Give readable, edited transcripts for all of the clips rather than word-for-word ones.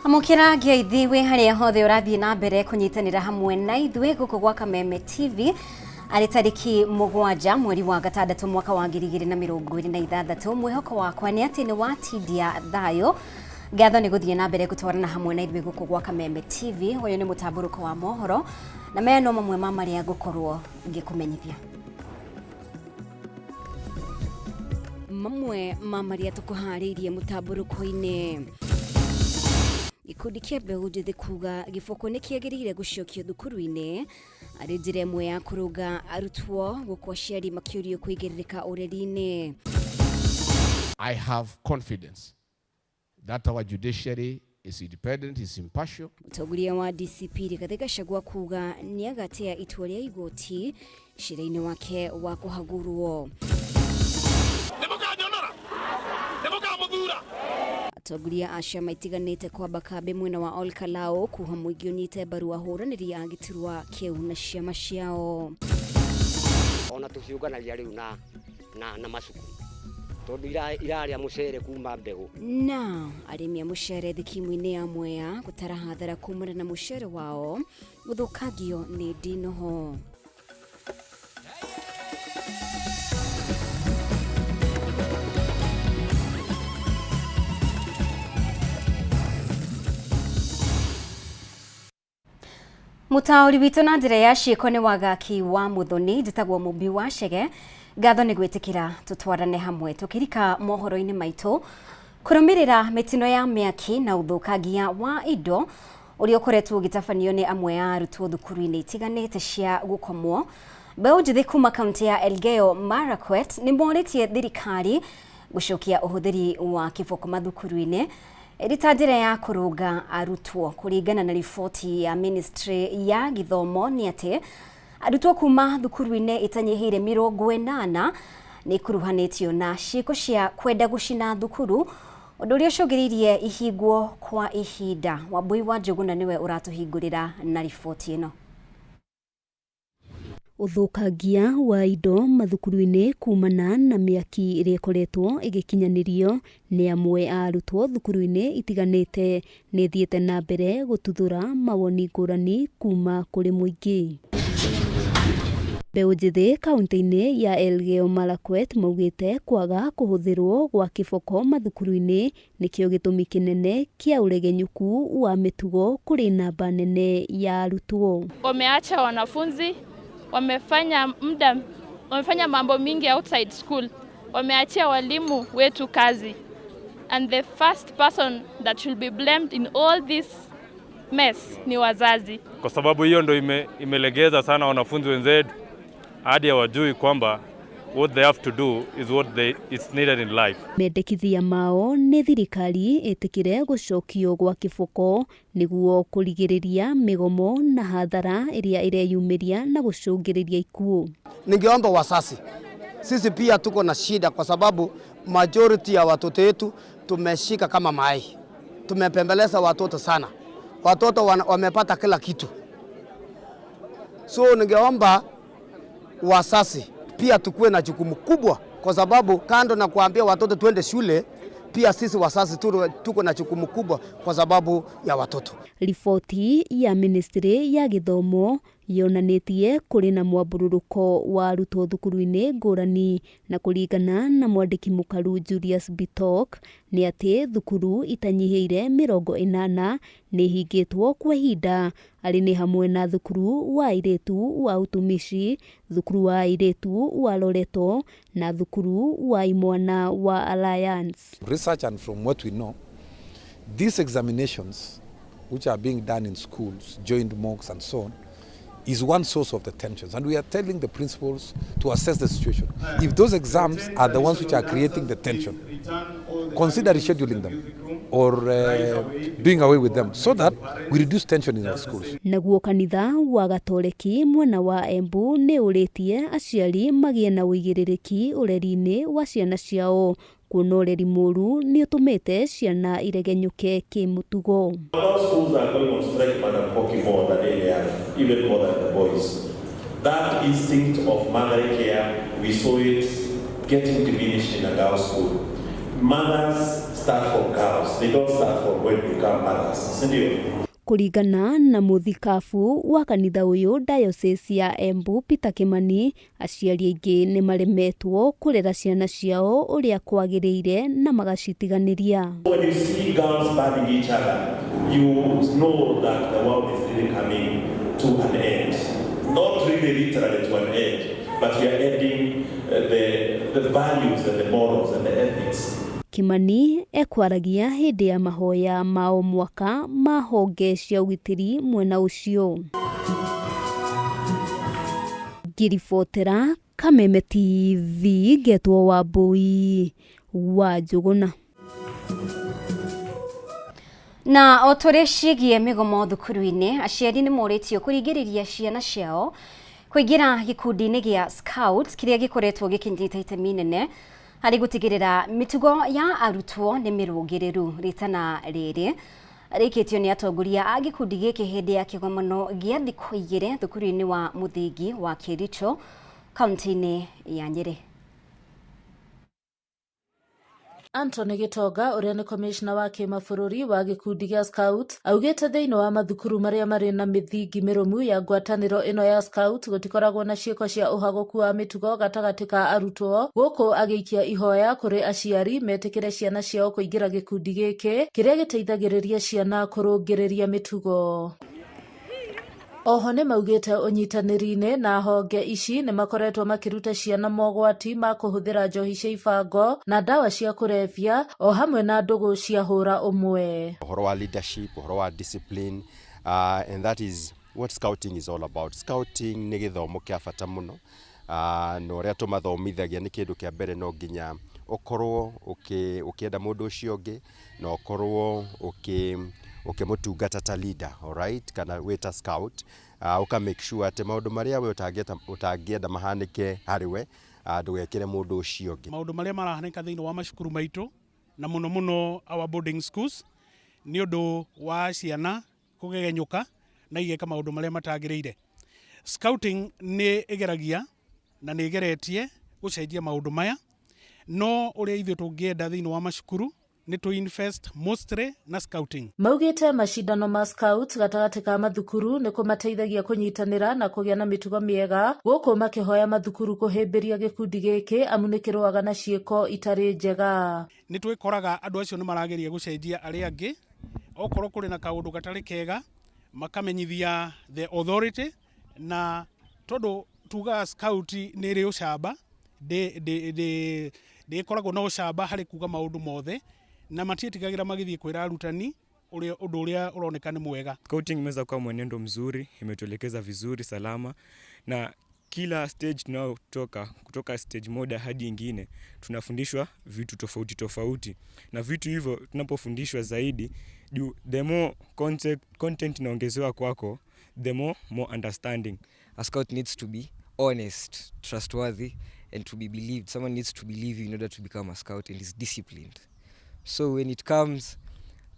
Amũkĩra ngeithi wĩ harĩa hothe ũrathiĩ na mbere kũnyitanĩra hamwe na ithuĩ gũkũ gwa Kameme TV arĩ tarĩki 7 mweri wa 6 mwaka wa 2026. Mwĩhoko wakwa nĩ atĩ nĩ watindia thayũ. Ngatho nĩ gũthiĩ na mbere gũtwarana hamwe na ithuĩ gũkũ gwa Kameme TV. Ũyũ nĩ mũtambũrũko wa mohoro na maya no mamwe ma marĩa ngũkorwo ngĩkũmenyithia. Mamwe ma marĩa tũkũharĩirie mũtambũrũko-inĩ: gĩkundi kĩa mbeũ njĩthĩ kuga gĩboko nĩ kĩagĩrĩire gũcokio thukuru-inĩ arĩ njĩra ĩmwe ya kũrũnga arutwo, gũkũ aciari makĩũrio kũigĩrĩrĩka ũreri-inĩ. I have confidence that our judiciary is independent, is impartial. Mũtongoria wa DCP Rigathĩ Gachagua kuga nĩ agatea itua rĩa igoti cira-inĩ wake wa kũhagũrwo. Atongoria a ciama itiganĩte kwamba kambĩ mwena wa Ol Kalou kuha mũingĩ ũnyite mbaru ahũranĩri a gĩturwa kĩu na ciama ciao. Ona tũciũnganagia rĩu na macuku tondũ irarĩa mũcere kuma mbegũ. Na arĩmi a mũcere thikimu-inĩ ya Mwea gũtara hathara kumana na mũcere wao gũthũkangio nĩ ndinoho. Mũtaũri witũ na njĩra ya ciĩko nĩ Wagaki wa Mũthoni, njĩtagwo Mũmbi wa Chege. Ngatho nĩ gwĩtĩkĩra tũtwarane hamwe tũkĩrika mohoro-inĩ maitũ kũrũmĩrĩra mĩtino ya mĩaki na ũthũkangia wa indo ũrĩa ũkoretwo ũgĩtabanio nĩ amwe a arutwo thukuru-inĩ itiganĩte cia gũkomwo. Mbeũ njĩthĩ kuma kaunti ya Elgeyo Marakwet nĩ morĩtie thirikari gũcokia ũhũthĩri wa kĩboko mathukuru-inĩ ĩrĩ ta njĩra ya kũrũnga arutwo. Kũringana na riboti ya ministry ya gĩthomo nĩ atĩ arutwo kuma thukuru-inĩ itanyihĩire 80 nĩ ikuruhanĩtio na ciĩko cia kwenda gũcina thukuru, ũndũ ũrĩa ũcũngĩrĩirie ihingwo kwa ihinda. Wambui wa Njũgũna nĩwe ũratũhingũrĩra na riboti ĩno. Ũthũkangia wa indo mathukuru-inĩ kumana na mĩaki ĩrĩa ĩkoretwo ĩgĩkinyanĩrio nĩ amwe a arutwo thukuru-inĩ itiganĩte nĩ ĩthiĩte na mbere gũtuthũra mawoni ngũrani kuma kũrĩ mũingĩ. Mbeũ njĩthĩ kaunti-inĩ ya Elgeyo Marakwet maugĩte kwaga kũhũthĩrwo gwa kĩboko mathukuru-inĩ nĩkĩo gĩtũmi kĩnene kĩa ũregenyũku wa mĩtugo kũrĩ namba nene ya arutwo. Wameacha wanafunzi, wamefanya mambo mingi outside school, wameachia walimu wetu kazi. And the first person that should be blamed in all this mess ni wazazi. Kwa sababu hiyo ndo imelegeza sana wanafunzi wenzetu hadi hawajui kwamba what they have to do is what is needed in life. Mendekithia mao nĩ thirikari ĩtĩkĩre gũcokio gwa kĩboko nĩguo kũrigĩrĩria mĩgomo na hathara ĩrĩa ĩreyumĩria na gũcũngĩrĩria ikuũ. Ningeomba wazazi, sisi pia tuko na shida kwa sababu majority ya watoto wetu tumeshika kama mayai. Tumepembeleza watoto sana. Watoto wamepata kila kitu. So ningeomba wazazi pia tukue na jukumu kubwa, kwa sababu kando na kuambia watoto tuende shule, pia sisi wazazi tuko na jukumu kubwa kwa sababu ya watoto. Riboti ya ministry ya gĩthomo yonanĩtie kũrĩ na mwambũrũrũko wa arutwo thukuru-inĩ ngũrani, na kũringana na mwandĩki mũkaru Julius Bitok nĩ atĩ thukuru itanyihĩire 80 nĩ ihingĩtwo kwa ihinda, arĩ nĩ hamwe na thukuru wa airĩtu wa Utumishi, thukuru wa airĩtu wa Loreto na thukuru wa imwana wa Alliance. Research and from what we know, these examinations which are being done in schools, joint mocks and so on, is one source of the tensions. And we are telling the principals to assess the situation. If those exams are the ones which are creating the tension, consider rescheduling them or doing away with them so that we reduce tension in our schools. Naguo kanitha wa Gatoreki mwena wa Embu nĩ ũrĩtie aciari magĩe na ũigĩrĩrĩki ũreri-inĩ wa ciana ciao, kuona ũreri mũru nĩ ũtũmĩte ciana iregenyũke kĩmũtugo. Our schools are going on strike, Madam Koki, more than any other, even more than the boys. That instinct of motherly care, we saw it getting diminished in a girls' school. Mothers start from girls. They don't start from when they become mothers. Si ndio? Kũringana na mũthikabu wa kanitha ũyũ diocese ya Embu Peter Kimani, aciari aingĩ nĩ maremetwo kũrera ciana ciao ũrĩa kwagĩrĩire na magacitiganĩria. When you see girls burning each other, you know that the world is really coming to an end. Not really literally to an end, but we are ending the values and the morals and the ethics. Kimani ekwaragia hĩndĩ ya mahoya ma o mwaka ma honge cia ũgitĩri mwena ũcio. Ngĩribotera Kameme TV ngetwo Wambui wa Njũgũna. Na o tũrĩ ciĩgiĩ mĩgomo thukuru-inĩ, aciari nĩ morĩtio kũringĩrĩria ciana ciao kũingĩra gĩkundi-inĩ gĩa Scouts kĩrĩa gĩkoretwo gĩkĩnyita itemi inene harĩ gũtigĩrĩra mĩtugo ya arutwo nĩ mĩrũngĩrĩru. Rĩtana rĩrĩ rĩikĩtio nĩ atongoria a gĩkundi gĩkĩ hĩndĩ ya kĩgomano gĩa thikũ igĩrĩ thukuru-inĩ wa mũthingi wa Kericho kaunti-inĩ ya Nyĩrĩ. Anthony Gitonga ũrĩa nĩ komishna wa kĩmabũrũri wa gĩkundi gĩa Scout augĩte thĩinĩ wa mathukuru marĩa marĩ na mĩthingi mĩrũmu ya ngwatanĩro ĩno ya Scout gũtikoragwo na ciĩko cia ũhagũku wa mĩtugo gatagatĩ ka arutwo, gũkũ agĩikia ihoya kũrĩ aciari metĩkĩre ciana ciao kũingĩra gĩkundi gĩkĩ kĩrĩa gĩteithagĩrĩria ciana kũrũngĩrĩria mĩtugo. Oho nĩ maugĩte ũnyitanĩri-inĩ na honge ici nĩ makoretwo makĩruta ciana mogwati ma kũhũthĩra njohi cia ibango na ndawa cia kũrebia o hamwe na ndũgũ cia hũra ũmwe. Ũhoro wa leadership, ũhoro wa discipline, and that is what scouting is all about. Scouting nĩ gĩthomo kĩa bata mũno, na ũrĩa tũmathomithagia nĩ kĩndũ kĩa mbere no nginya ũkorwo ũkĩenda mũndũ ũcio ũngĩ na ũkorwo ũkĩmũtungata ta leader, alright, kana wĩ ta scout, ũka make sure atĩ maũndũ marĩa we ũtangĩenda mahanĩke harĩ we, ndũgekĩre mũndũ ũcio ũngĩ. Maũndũ marĩa marahanĩka thĩinĩ wa macukuru maitũ na mũno mũno our boarding schools nĩ ũndũ wa ciana kũgegenyũka na igeka maũndũ marĩa matagĩrĩire. Scouting nĩ ĩgeragia na nĩ ĩgeretie gũcenjia maũndũ maya, no ũrĩa ithuĩ tũngĩenda thĩinĩ wa macukuru nĩ to invest mostly na scouting. Maugĩte macindano ma Scout gatagatĩ ka mathukuru nĩ kũmateithagia kũnyitanĩra na kũgĩa na mĩtugo mĩega, gũkũ makĩhoya mathukuru kũhĩmbĩria gĩkundi gĩkĩ amu nĩ kĩrũaga na ciĩko itarĩ njega. Nĩ twĩkoraga andũ acio nĩ marageria gũcenjia arĩa angĩ, okorwo kũrĩ na kaũndũ gatarĩ kega makamenyithia the authority, na tondũ tugaga scout nĩ ĩrĩ ũcamba, ndĩkoragwo na ũcamba harĩ kuga maũndũ mothe, na matiĩtigagĩra magĩthiĩ kwĩra arutani ũndũ ũrĩa ũroneka nĩ mwega. Scouting imeweza kuwa mwenendo mzuri, imetuelekeza vizuri salama, na kila stage tunayotoka kutoka stage moja hadi ingine tunafundishwa vitu tofauti tofauti, na vitu hivyo tunapofundishwa zaidi juu the more content inaongezewa kwako, the more understanding. A scout needs to be honest, trustworthy and to be believed. Someone needs to believe you in order to become a scout and is disciplined. So when it comes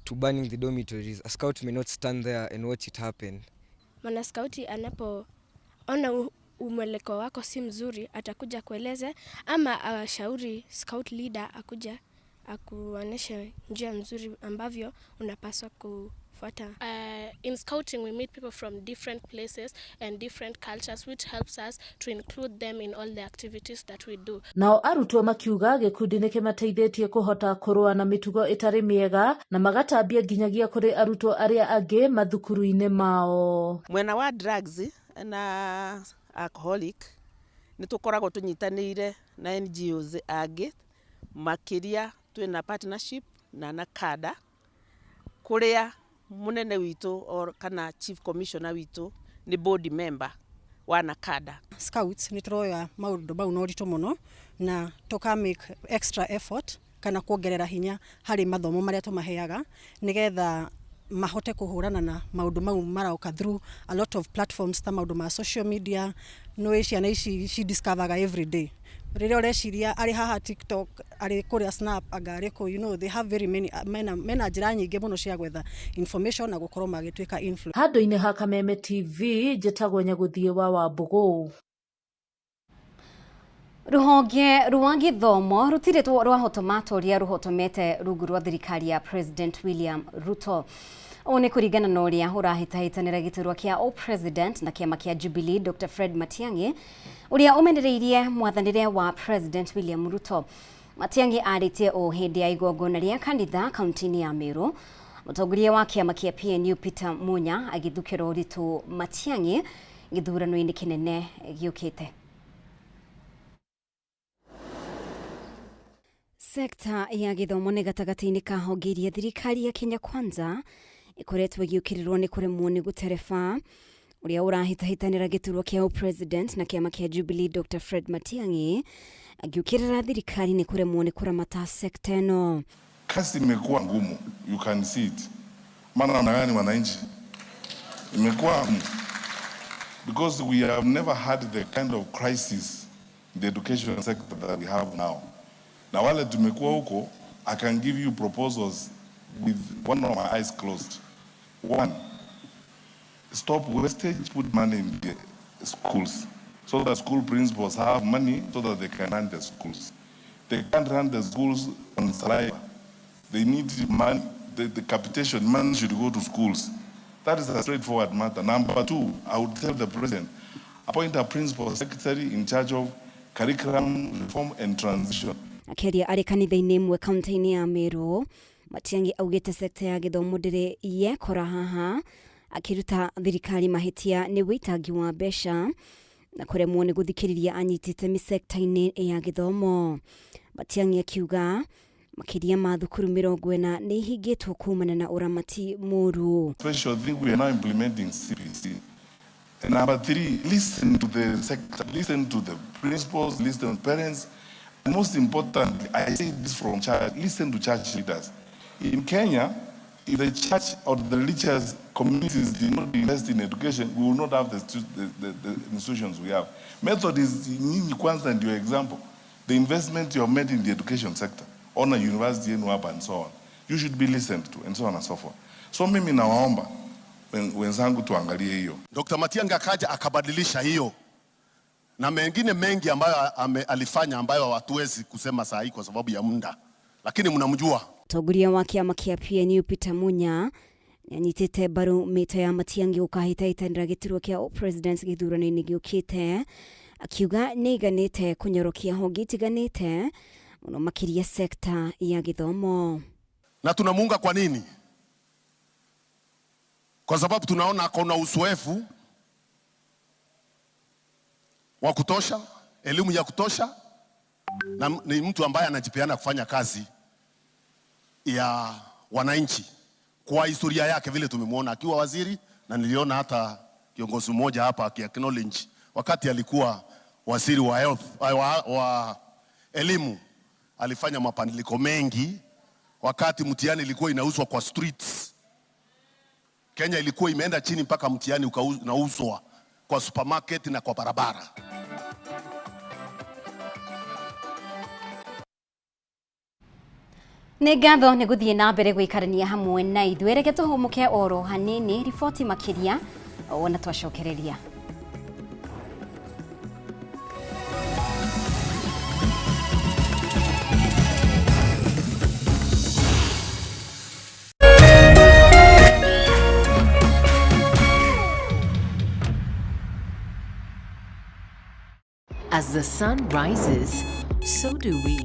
to burning the dormitories, a scout may not stand there and watch it happen. Mwana skauti anapoona umwelekeo wako si mzuri, atakuja kueleze ama ashauri scout leader akuja akuoneshe njia nzuri ambavyo unapaswa kufuata. In scouting we meet people from different places and different cultures, which helps us to include them in all the activities that we do. Nao arutwo makiuga gĩkundi nĩ kĩmateithĩtie kũhota kũrũa na mĩtugo ĩtarĩ mĩega na magatambia nginyagia kũrĩ arutwo arĩa angĩ mathukuru-inĩ mao. Mwena wa drugs na alcoholic nĩ tũkoragwo tũnyitanĩire na NGOs angĩ, makĩria twĩna partnership na NACADA, kũrĩa munene witũ or kana chief commissioner witũ nĩ board member wa NACADA. Scouts nĩ tũroya maũndũ mau na ũritũ mũno na tũka make extra effort kana kuongerera hinya harĩ mathomo marĩa tũmaheaga nĩgetha mahote kũhũrana na maũndũ mau maroka through a lot of platforms ta maũndũ ma social media. Nĩ ciana ici ci discoveraga every day, rĩrĩa ũreciria arĩ haha TikTok, arĩ kũrĩa Snap, anga arĩ kũ, you know, they have very many, mena njĩra nyingĩ mũno cia gwetha information na gũkorwo magĩtuĩka influence. Handũ-inĩ ha Kameme TV, njĩtagwo Nyagũthiĩ wa Wambũgũ. Ruhonge rwa gĩthomo rũtirĩtwo rwahotoma ta ũrĩa rũhotomete rungu rwa thirikari ya President William Ruto. Ũũ nĩ kũringana na ũrĩa ũrahĩtahĩtanĩra gĩturwa kĩa o-president na kĩama kĩa Jubilee Dr. Fred Matiang'i ũrĩa ũmenereirie mwathanĩre wa President William Ruto. Matiang'i arĩtie ũũ hĩndĩ ya igongona rĩa kanitha kaunti-inĩ ya Meru. Mũtongoria wa kĩama kĩa PNU Peter Munya agĩthukĩra ũritũ Matiang'i gĩthurano-inĩ kĩnene gĩũkĩte. Sekta ya gĩthomo nĩ gatagatĩ-inĩ ka honge iria thirikari ya Kenya Kwanza ĩkoretwo ĩgĩũkĩrĩrwo nĩ kũremwo nĩ gũtereba. Ũrĩa ũrahĩtahĩtanĩra gĩturwa kĩa president na kĩama kĩa Jubilee Dr. Fred Matiang'i agĩũkĩrĩra thirikari nĩ kũremwo nĩ kũramata sekta ĩno. Kazi imekuwa ngumu, you can see it. Maana namna gani wananchi, imekuwa ngumu because we have never had the kind of crisis in the education sector that we have now. Na wale tumekuwa huko, I can give you proposals with one of my eyes closed. One, stop wastage, put money in the schools so that school principals have money so that they can run the schools. They can't run the schools on saliva. They need money. The capitation money should go to schools. That is a straightforward matter. Number two, I would tell the president, appoint a principal secretary in charge of curriculum reform and transition. Akĩaria arĩ kanitha-inĩ ĩmwe kaunti-inĩ ya Meru, Matiang'i augĩte sekta ya gĩthomo ndĩrĩ yekora haha, akĩruta thirikari mahĩtia nĩ wĩitangi wa mbeca na kũremwo nĩ gũthikĩrĩria anyiti itemi sekta-inĩ ya gĩthomo. Matiang'i akiuga makĩria ma thukuru 40 nĩ ihingĩtwo kumana na ũramati mũru. Special thing, we are now implementing CBC. And number three, listen to the sector, listen to the principals, listen to parents. And most importantly, I say this from church, listen to church leaders. In Kenya, if the church or the religious communities did not invest in education, we will not have the institutions we have. Methodist, nyinyi kwanza ndio example. The investment you have made in the education sector, on a university yenu hapa and so on, you should be listened to and so on and so forth. So mimi nawaomba wenzangu tuangalie hiyo. Dr. Matiang'i akaja akabadilisha hiyo na mengine mengi ambayo alifanya ambayo hatuwezi kusema saa hii kwa sababu ya muda, lakini mnamjua. Mũtongoria wa kĩama kĩa PNU Peter Munya nĩanyitĩte mbaru mĩto ya Matiang'i gũkahĩtahĩtanĩra gĩturwa kĩa president gĩthurano-inĩ gĩũkĩte, akiuga nĩaiganĩte kũnyorokia honge itiganĩte mũno makĩria sekta ya gĩthomo. Na tunamuunga kwa nini? Kwa sababu tunaona ako na uzoefu wa kutosha, elimu ya kutosha, na ni mtu ambaye anajipeana kufanya kazi ya wananchi kwa historia yake vile tumemwona akiwa waziri, na niliona hata kiongozi mmoja hapa aki-acknowledge wakati alikuwa waziri wa health, wa elimu, alifanya mabadiliko mengi wakati mtihani ilikuwa inauzwa kwa streets. Kenya ilikuwa imeenda chini mpaka mtihani unauzwa kwa supermarket na kwa barabara. Nĩ ngatho nĩ gũthiĩ na mbere gũikarania hamwe na ithuĩ, reke tũhũmũke oro hanini, riboti makĩria wona twacokereria. As the sun rises, so do we,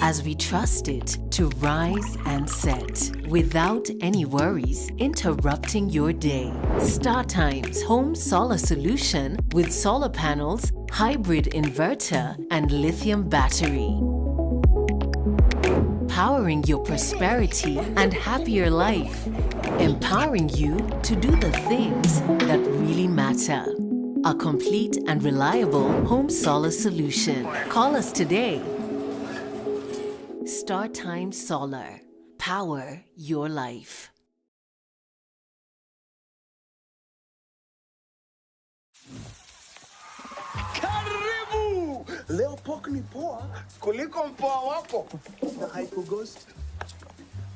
as we trust it to rise and set without any worries interrupting your day. StarTimes Home Solar Solution with solar panels, hybrid inverter, and lithium battery. Powering your prosperity and happier life. Empowering you to do the things that really matter. A complete and reliable home solar solution. Call us today. StarTimes Solar. Power your life. Karibu! Leo pork ni poa kuliko mpoa wako na haikughost.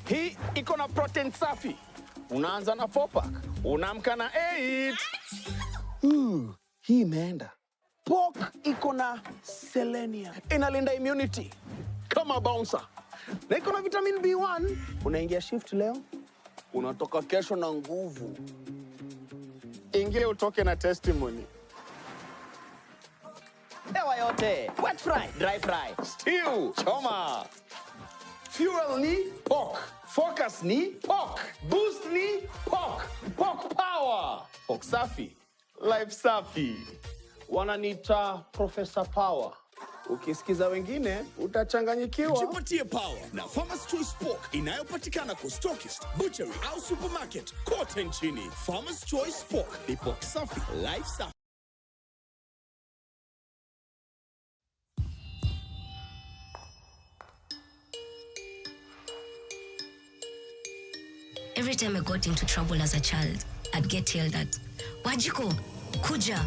Hii iko na protein safi. Unaanza na 4 pack, unaamka na 8. Hii imeenda. Pork iko na selenium, inalinda immunity kama bouncer, na iko na vitamin B1. Unaingia shift leo, unatoka kesho na nguvu. Ingia utoke na testimony. Hewa yote. Wet fry, dry fry, stew, choma. Fuel ni pork. Focus ni pork. Boost ni pork. Pork power. Pork safi. Life safi. Wananiita Professor Power. Ukisikiza wengine utachanganyikiwa. Jipatie power na Farmer's Choice Pork inayopatikana kwa stockist, butchery au supermarket kote nchini. Farmer's Choice Pork ni pork safi, life safi. Every time I got into trouble as a child, I'd get yelled at. Wajiko, Kuja.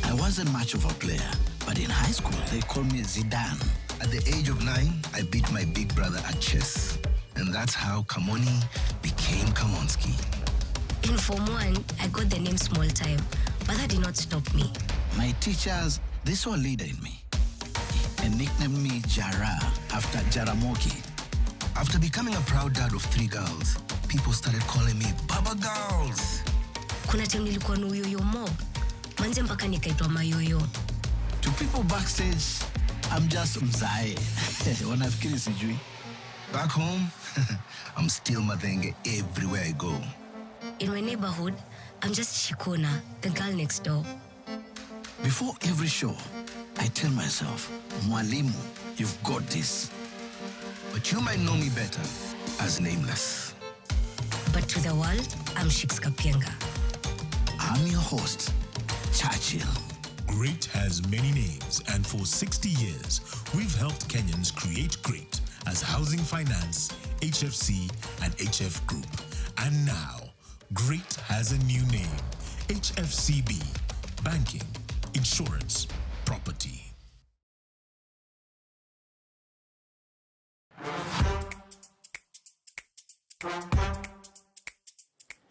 I wasn't much of a player, but in high school they called me Zidane. At the age of 9, I beat my big brother at chess. And that's how Kamoni became Kamonski. In Form 1, I got the name Small Time, but that did not stop me. My teachers, they saw a leader in me and nicknamed me Jara after Jaramogi. After becoming a proud dad of 3 girls, people started calling me Baba Girls. Kuna time nilikuwa na uyoyo mob. Manze mpaka nikaitwa mayoyo. To people backstage, I'm just mzae. Wanafikiri sijui. Back home, I'm still Mathenge everywhere I go. In my neighborhood, I'm just Shikona, the girl next door. Before every show, I tell myself, Mwalimu, you've got this. But you might know me better as Nameless. But to the world, I'm Shiks Kapienga. I'm your host, Churchill. Great has many names, and for 60 years, we've helped Kenyans create great as Housing Finance, HFC, and HF Group. And now, Great has a new name, HFCB, Banking, Insurance, Property.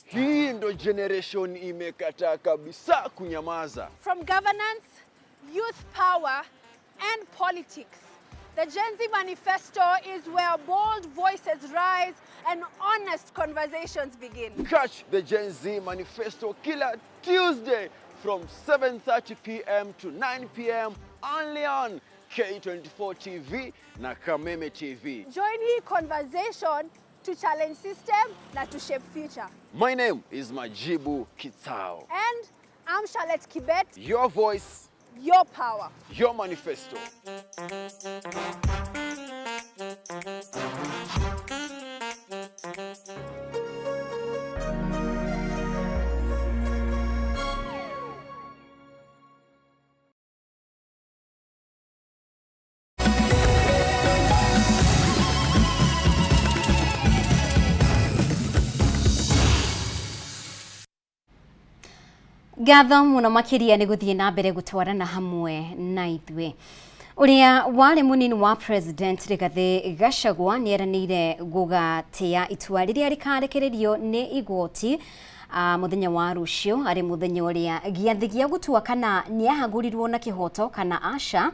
Hii ndo generation imekataa kabisa kunyamaza. From governance, youth power, and politics, the Gen Z Manifesto is where bold voices rise and honest conversations begin. Catch the Gen Z Manifesto kila Tuesday from 7:30 p.m. to 9 p.m. only on K24 TV na Kameme TV. Join the conversation to challenge system na to shape future. My name is Majibu Kitsao. And I'm Charlotte Kibet. Your voice, your power, your manifesto. Ngatho muno makiria ni guthie na mbere gutwarana hamwe na ithuĩ. Uria warĩ mũnini wa President Rigathĩ Gachagua nĩeranĩire gũgatĩa itua rĩrĩa rĩkarekererio nĩ igoti mũthenya wa rũciũ arĩ mũthenya ũrĩa gĩathĩ gĩa gũtua kana nĩahagũrirwo na kĩhoto kana aca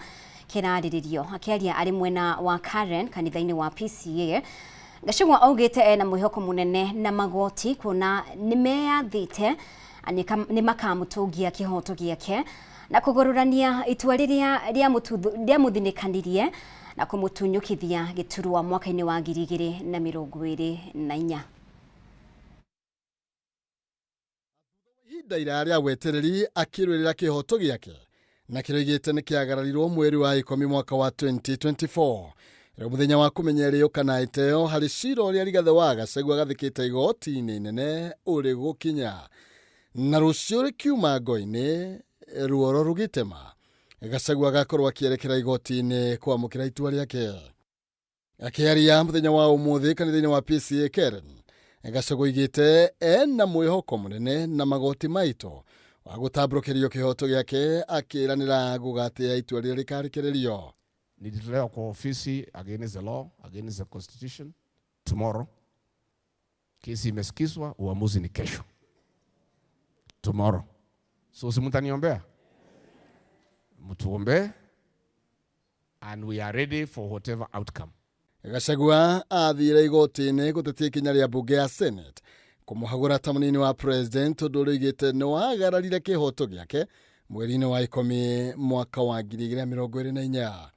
kĩrarĩrĩrio. Akĩaria arĩ mwena wa Karen kanitha-inĩ wa PCA, Gachagua augĩte ena mwĩhoko mũnene na magoti kuona nĩmeyathĩte nĩ makamũtũngia kĩhoto gĩake na kũgũrũrania itua rĩrĩa rĩamũthinĩkanirie na kũmũtunyũkithia gĩturwa mwaka-inĩ wa 2024. Ihinda iraya rĩa wetereri akĩrũĩrĩra kĩhoto gĩake na kĩroigĩte nĩ kĩagararirwo mweri wa 10 mwaka wa 2024. Rĩu mũthenya wa kũmenya ĩrĩo kana ĩteo harĩ cira ũrĩa Rigathĩ wa Gachagua gathĩkĩte igoti-inĩ inene ũrĩ gũkinya na rũciũ rĩkiuma ngo-inĩ ruoro rũgĩtema. Gachagua agakorwo akĩerekera igoti-inĩ kwamũkĩra itua rĩake. Akĩaria mũthenya wa ũmũthĩ kanitha-inĩ wa PCA Karen, Gachagua oigĩte ena mwĩhoko mũnene na magoti maitũ wa gũtambũrũkĩrio kĩhoto gĩake, akĩranĩra gũgatĩa itua rĩrĩa rĩkarekererio. Nilitolewa kwa ofisi against the law, against the constitution. Tomorrow kesi imesikizwa, uamuzi ni kesho. Tomorrow. So si mtaniombea? Mtuombe, and we are ready for whatever outcome. Gachagua athire igoti-inĩ gũtetia ikinya rĩa mbunge ya Senate kũmũhagũra ta mũnini wa president ũndũ ũrĩa oigĩte nĩ wagararire kĩhoto gĩake mweri-inĩ wa ikũmi mwaka wa 2024.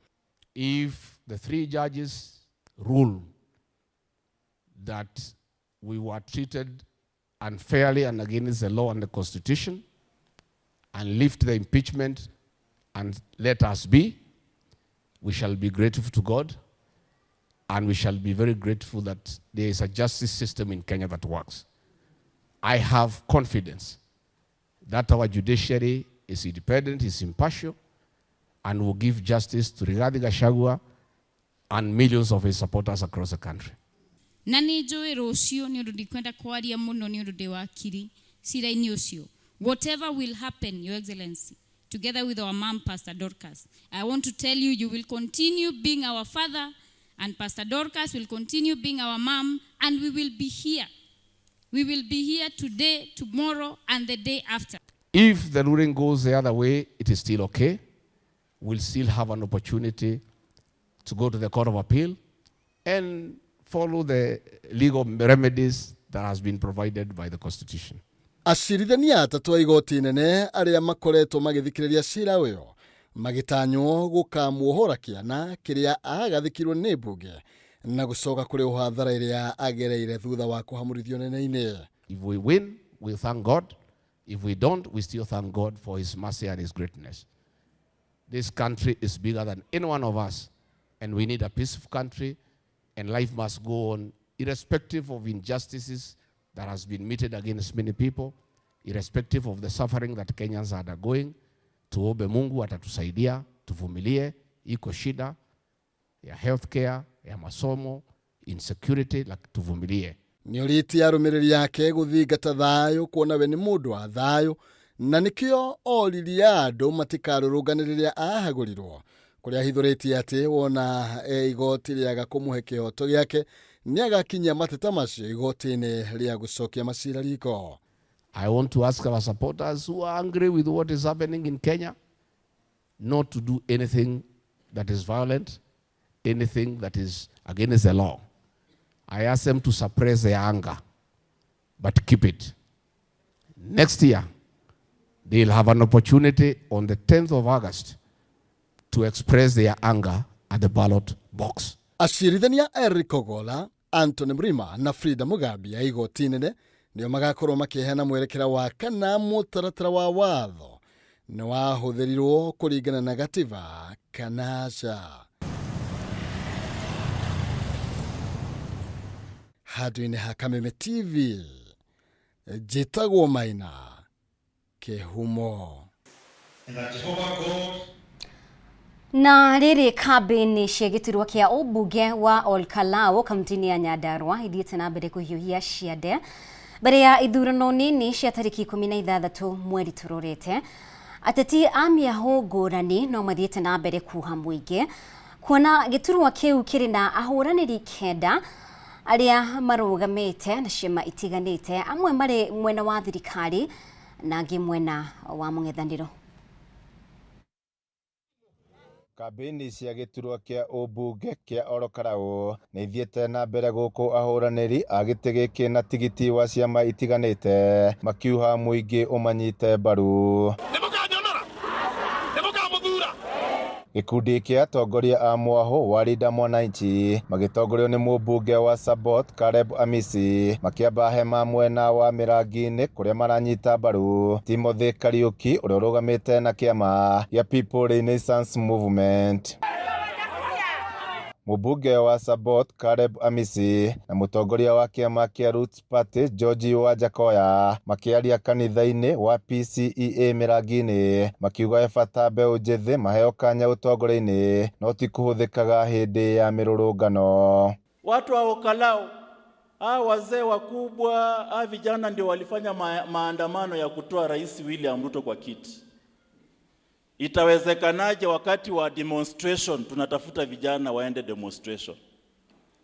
If the three judges rule that we were treated unfairly and against the law and the constitution and lift the impeachment and let us be, we shall be grateful to God, and we shall be very grateful that there is a justice system in Kenya that works. I have confidence that our judiciary is independent, is impartial, and will give justice to Rigathi Gachagua and millions of his supporters across the country. Na nä njå ä rå cio nä å ndå ndikwenda kwaria må no nä å ndå ndä wakiri cira-inä å cio. Whatever will happen, Your Excellency, together with our mom, Pastor Dorcas, I want to tell you, you will continue being our father, and Pastor Dorcas will continue being our mom, and we will be here. We will be here today, tomorrow, and the day after. If the ruling goes the other way, it is still okay. We'll still have an opportunity to go to the Court of Appeal and follow the legal remedies that has been provided by the Constitution. Acirithania atatũ a igoti inene arĩa makoretwo magĩthikĩrĩria cira ũyũ magĩtanywo gũkamuohora kĩana kĩrĩa agathĩkirwo nĩ mbunge na gũcoka kũrĩhwo hathara ĩrĩa agereire thutha wa kũhamũrithio nene-inĩ. If we win, we thank God. If we don't, we still thank God for his mercy and his greatness. This country is bigger than any one of us, and we need a peaceful country, and life must go on irrespective of injustices that has been meted against many people, irrespective of the suffering that Kenyans are undergoing. Tuombe Mungu atatusaidia, tuvumilie. Iko shida ya healthcare, ya masomo, insecurity, like tuvumilie. Nĩ orĩtie arũmĩrĩri ake gũthingata thayũ kuona we nĩ mũndũ wa thayũ na nĩkĩo oririe andũ matikarũrũngane rĩrĩa ahagũrirwo kũrĩa ahithũrĩtie atĩ wona igoti rĩaga kũmũhe kĩhoto gĩake nĩ agakinyia mateta macio igoti-inĩ rĩa gũcokia macira riko. I want to ask our supporters who are angry with what is happening in Kenya not to do anything that is violent, anything that is against the law. I ask them to suppress their anger, but keep it. Next year, they'll have an opportunity on the 10th of August to express their anger at the ballot box. Acirithania Eric Ogola, Anthony Mrima na Frida Mugambi a igoti inene nĩo magakorwo makĩheana mwerekera wa kana mũtaratara wa watho nĩ wahũthĩrirwo kũringana na gatiba kana aca. Handũ-inĩ ha Kameme TV njĩtagwo Maina Kĩhumo. Na rĩrĩ kambĩini cia gĩturwa kĩa ũmbunge wa Olkalau kaunti-inĩ ya Nyandarua ithiĩte na mbere kũhiũhia ciande mbere ya ithurano nini cia tarĩki 16 mweri tũrorete. Ateti a mĩahũ ngũrani no mathiĩte na mbere kuha mũingĩ kuona gĩturwa kĩu kĩrĩ na ahũranĩri 9 arĩa marũgamĩte na ciama itiganĩte, amwe marĩ mwena wa thirikari na angĩ mwena wa mũng'ethanĩro. Kambĩini cia gĩturwa kĩa ũmbunge kĩa Ol Kalou nĩ ithiĩte na mbere gũkũ ahũranĩri a gĩtĩ gĩkĩ na tigiti wa ciama itiganĩte makiuha mũingĩ ũmanyite mbaru. Gĩkundi kĩa atongoria a mwahũ wa Linda Mwananchi magĩtongorio nĩ mũmbunge wa Sabot Caleb Amisi makĩamba hema mwena wa Mĩrangi-inĩ kũrĩa maranyita mbaru Timothy Kariuki ũrĩa ũrũgamĩte na kĩama gĩa People Renaissance Movement. Mũmbunge wa Sabot Caleb Amisi na mũtongoria wa kĩama kĩa Roots Party George Wajackoyah makĩaria kanitha-inĩ wa PCEA Mĩrangi-inĩ makiuga he bata mbeũ njĩthĩ maheo kanya ũtongoria-inĩ no ti kũhũthĩkaga hĩndĩ ya mĩrũrũngano. Watu wa Olkalau, hawa wazee wakubwa, hawa vijana ndio walifanya maandamano ya kutoa Rais William Ruto kwa kiti. Itawezekanaje wakati wa demonstration tunatafuta vijana waende demonstration?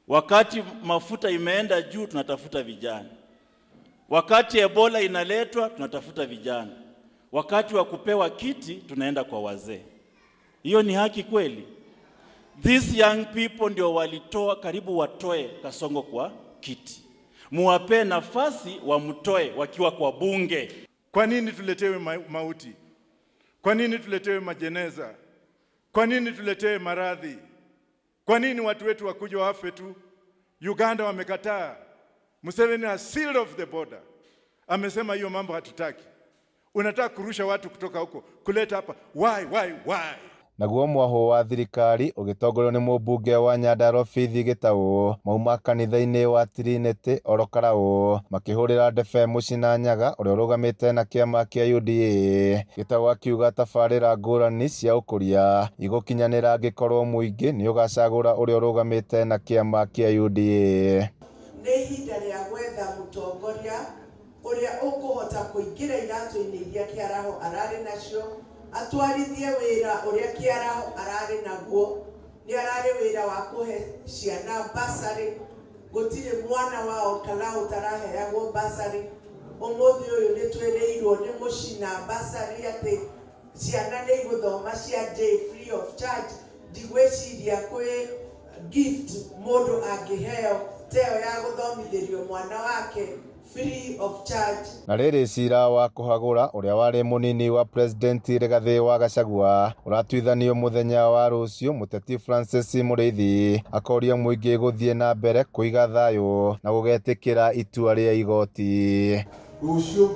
Wakati mafuta imeenda juu tunatafuta vijana. Wakati Ebola inaletwa tunatafuta vijana. Wakati wa kupewa kiti tunaenda kwa wazee. Hiyo ni haki kweli? These young people ndio walitoa karibu watoe Kasongo kwa kiti, muwape nafasi wamtoe wakiwa kwa bunge. Kwa nini tuletewe mauti? Kwa nini tuletewe majeneza? Kwa nini tuletewe maradhi? Kwa nini watu wetu wakuja wafe tu? Uganda wamekataa. Museveni has sealed off the border. Amesema hiyo mambo hatutaki. Unataka kurusha watu kutoka huko kuleta hapa. Why, why, why? Naguo mwahũ wa thirikari ũgĩtongorio nĩ mũmbunge wa Nyandarua Faith Gĩtaũ mauma kanitha-inĩ wa Trinity Ol Kalou makĩhũrĩra ndebe Mũcina Nyaga ũrĩa ũrũgamĩte na kĩama kĩa UDA. Gĩtaũ akiuga tabarĩra ngũrani cia ũkũria igũkinyanĩra angĩkorwo mũingĩ nĩũgacagũra ũrĩa ũrũgamĩte na kĩama kĩa UDA. Nĩ ihinda rĩa gwetha mũtongoria ũrĩa ũkũhota kũingĩra iratũ-inĩ iria Kĩaraho ararĩ nacio, atwarithie wĩra ũrĩa Kĩaraho ararĩ naguo. Nĩ ararĩ wĩra wa kũhe ciana basarĩ, gũtirĩ mwana wa Ol Kalou ũtaraheagwo basarĩ. Ũmũthĩ ũyũ nĩ twĩrĩirwo nĩ mũcina basarĩ atĩ ciana nĩ igũthoma cia day free of charge. Ndigwĩciria kwĩ gift mũndũ angĩheo teo ya gũthomithĩrio mwana wake free of charge. Na rĩrĩ cira wa kũhagũra ũrĩa warĩ mũnini wa president Rigathĩ wa Gachagua ũratuithanio mũthenya wa rũciũ, mũteti Francis Mũrĩithi akoria mũingĩ gũthiĩ na mbere kũiga thayũ na gũgetĩkĩra itua rĩa igoti. Rũciũ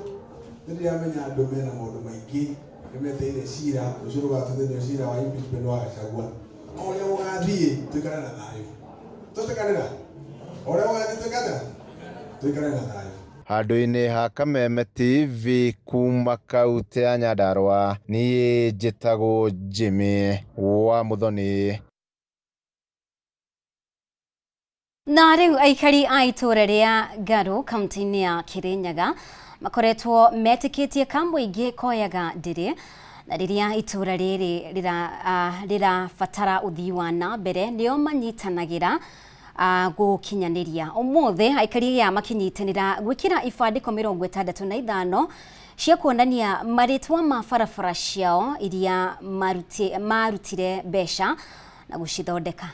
nĩ ndĩramenya andũ mena maũndũ maingĩ nĩ metereire cira rũciũ rũgatuithanio cira wa impeachment wa Gachagua. O ũrĩa gũgathiĩ tũikare na thayũ, tũtikanĩra o ũrĩa gũgathiĩ tũikare tũikare na thayũ. Handũ-inĩ ha Kameme TV kuma kaunti ya Nyandarua, niĩ njĩtagwo Jimmy wa Muthoni. Na rĩu aikari a itũũra rĩa Ngaru kaunti-inĩ ya Kirinyaga makoretwo metĩkĩtie kamũingĩ koyaga ndĩrĩ, na rĩrĩa itũũra rĩrĩ rĩrabatara ũthii wa na mbere nĩo manyitanagĩra gũkinyanĩria. Ũmũthĩ aikari aya makĩnyitanĩra gwĩkĩra ibandĩko 65 cia kuonania marĩtwa ma barabara ciao iria marutire mbeca na gũcithondeka.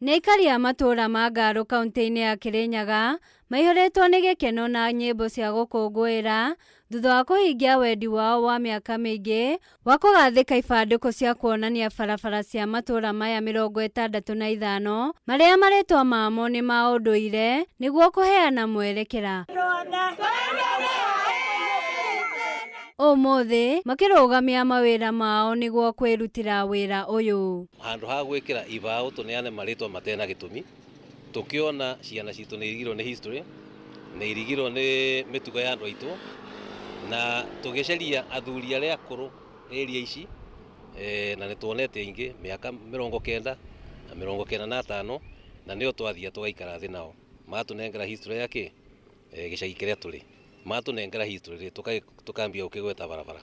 Nĩ aikari a matũũra ma Ngaru kaunti-inĩ ya Kirinyaga maihũrĩtwo nĩ gĩkeno na nyĩmbo cia gũkũngũĩra thutha wa kũhingia wendi wao wa mĩaka mĩingĩ wa kũgathĩka ibandĩko cia kuonania barabara cia matũũra maya 65 marĩa marĩtwa mamo nĩ ma ũndũire nĩguo kũheana mwerekera. Ũmũthĩ makĩrũgamia mawĩra mao nĩguo kwĩrutĩra wĩra ũyũ. Handũ ha gwĩkĩra ibaũ tũneane marĩtwa matena gĩtũmi, tũkĩona ciana citũ nĩ irigirwo nĩ history, nĩ irigirwo nĩ mĩtugo ya andũ aitũ, na tũgĩcaria athuri arĩa akũrũ area ici, na nĩ tuonete aingĩ mĩaka 90 na 95, na nĩo twathia tũgaikara thĩ nao matũnengera history ya kĩ gĩcagi kĩrĩa tũrĩ, matũnengera history rĩ tũkambia gũkĩgweta barabara.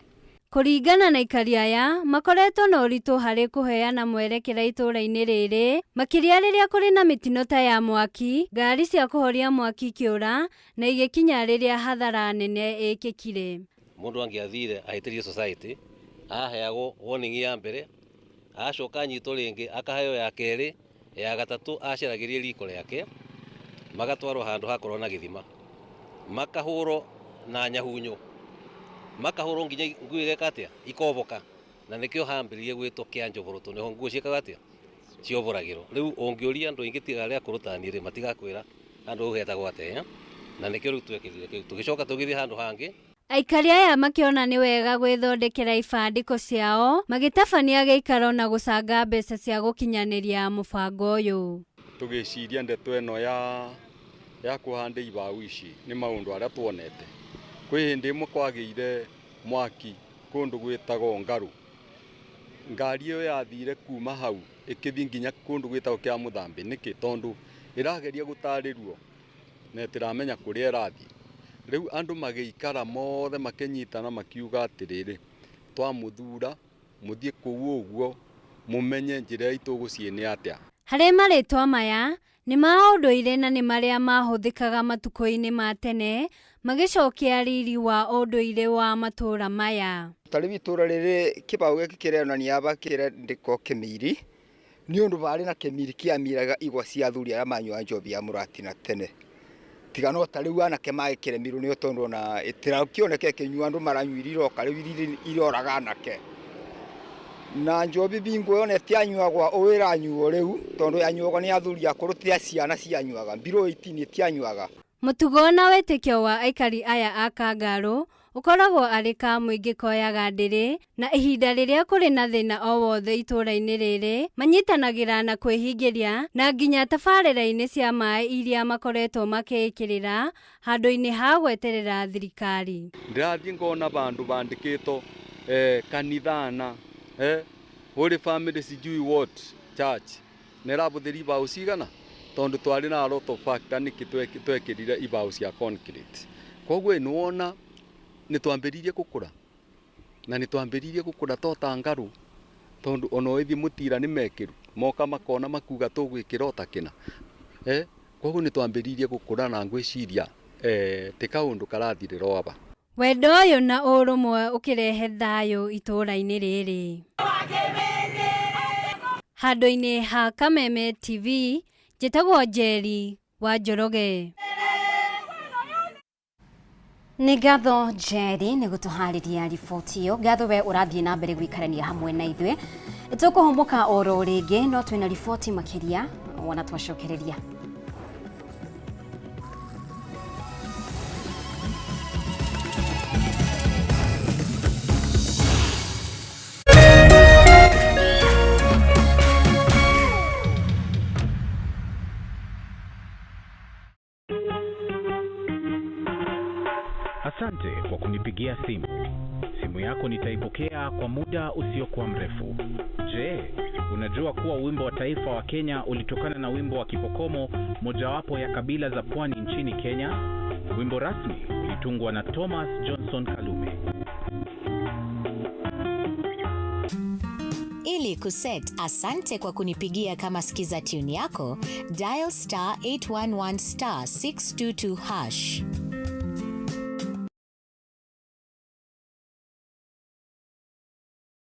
Kũringana na aikari aya makoretwo na ũritũ harĩ kũheana mwerekera itũũra-inĩ rĩrĩ, makĩria rĩrĩa kũrĩ na mĩtino ta ya mwaki, ngari cia kũhoria mwaki ikĩũra na igĩkinya rĩrĩa hathara nene ĩkĩkire. Mũndũ angĩathire ahĩtĩrie society aheagwo warning ya mbere, acoka anyitwo rĩngĩ akaheo ya kerĩ, ya gatatũ aceragĩrie riko rĩake, magatwarwo handũ hakorwo na gĩthima, makahũrwo na nyahunyo, makahũrwo nginya nguo igeka atĩa ikoboka, na nĩkĩo hambĩrĩrie gwĩtwo kĩa njoboroto, nĩho nguo ciĩkaga atĩa cioboragĩrwo. Rĩu ũngĩũria andũ aingĩ tiga arĩa akũrũ ta niĩ rĩ, matigakwĩra handũ hau hetagwo atĩa, na nĩkĩo rĩu twekĩrire kĩu, tũgĩcoka tũgĩthiĩ handũ hangĩ. Aikari aya makĩona nĩ wega gwĩthondekera ibandĩko ciao magĩtabania gĩikaro na gũcanga mbeca cia gũkinyanĩria mũbango ũyũ. Tũgĩciria ndeto ĩno ya kũhanda ibaũ ici nĩ maũndũ arĩa tuonete. Kwĩ hĩndĩ ĩmwe kwagĩire mwaki kũndũ gwĩtagwo Ngaru, ngari ĩyo yathire kuma hau ĩkĩthiĩ nginya kũndũ gwĩtagwo kĩa Mũthambĩ. Nĩkĩ? Tondũ ĩrageria gũtarĩrio na ĩtĩramenya kũrĩa ĩrathiĩ. Rĩu andũ magĩikara mothe makĩnyitana makiuga atĩrĩrĩ, twamũthura mũthiĩ kũu ũguo mũmenye njĩra itũ gũciĩ nĩ atĩa. Harĩ marĩtwa maya Nĩ ma ũndũire na nĩ marĩa mahũthĩkaga matukũ-inĩ ma tene magĩcokia riri wa ũndũire wa matũũra maya. Ta rĩu itũra rĩrĩ kĩbaũ gĩkĩ kĩronania aba kĩrandĩkwo kĩmiri nĩ ũndũ barĩ na kĩmiri kĩamiraga igwa cia athuri arĩa manyuaga njobi ya mũratina tene. Tiga no ta rĩu anake magĩkĩremirwo nĩyo tondũ ona ĩtirakĩoneka ĩkĩnyua andũ maranyua iroka rĩu iroraga anake. Na njobi bingo ĩyo ona ĩtianyuagwo ũũ ĩranyuo rĩu tondũ yanyuagwo nĩ athuri akũrũ ti ciana cianyuaga below 18 itianyuaga. Mũtugo na wĩtĩkio wa aikari aya a Kangarũ ũkoragwo arĩ ka mũingĩ koyaga ndĩrĩ na ihinda rĩrĩa kũrĩ na thĩna o wothe itũũra-inĩ rĩrĩ manyitanagĩra na kwĩhingĩria na nginya tabarĩra-inĩ cia maĩ iria makoretwo makĩĩkĩrĩra handũ-inĩ ha gweterera thirikari. Ndĩrathiĩ ngona bandũ bandĩkĩtwo kanithana Holy Family sijui what church na ĩrabũthĩria ibaũ cigana tondũ twarĩ na a lot of factor nĩkĩ twekĩrire ibaũ cia concrete. Koguo nĩwona nĩtwambĩrĩirie gũkũra na nĩtwambĩrĩirie gũkũra to ta ngarũ tondũ ona ũgĩthiĩ mũtira nĩ mekĩru moka makona makuga tũgwĩkĩra o ta kĩna koguo nĩtwambĩrĩirie gũkũra na ngwĩciria ti kaũndũ karathirĩra o aba. Wendo ũyũ na ũrũmwe ũkĩrehe thayũ itũũra-inĩ rĩrĩ. Handũ-inĩ ha Kameme TV, njĩtagwo Njeri wa Njoroge. Nĩ ngatho Njeri nĩ gũtũharĩria riboti ĩyo. Ngatho we ũrathiĩ na mbere gũikarania hamwe na ithuĩ. Tũkũhũmũka oro rĩngĩ no twĩna riboti makĩria wona twacokereria. Asante kwa kunipigia simu. Simu yako nitaipokea kwa muda usiokuwa mrefu. Je, unajua kuwa wimbo wa taifa wa Kenya ulitokana na wimbo wa Kipokomo, mojawapo ya kabila za pwani nchini Kenya? Wimbo rasmi ulitungwa na Thomas Johnson Kalume. Ili kuset asante kwa kunipigia kama skiza tune yako, dial star 811 star 622 hash.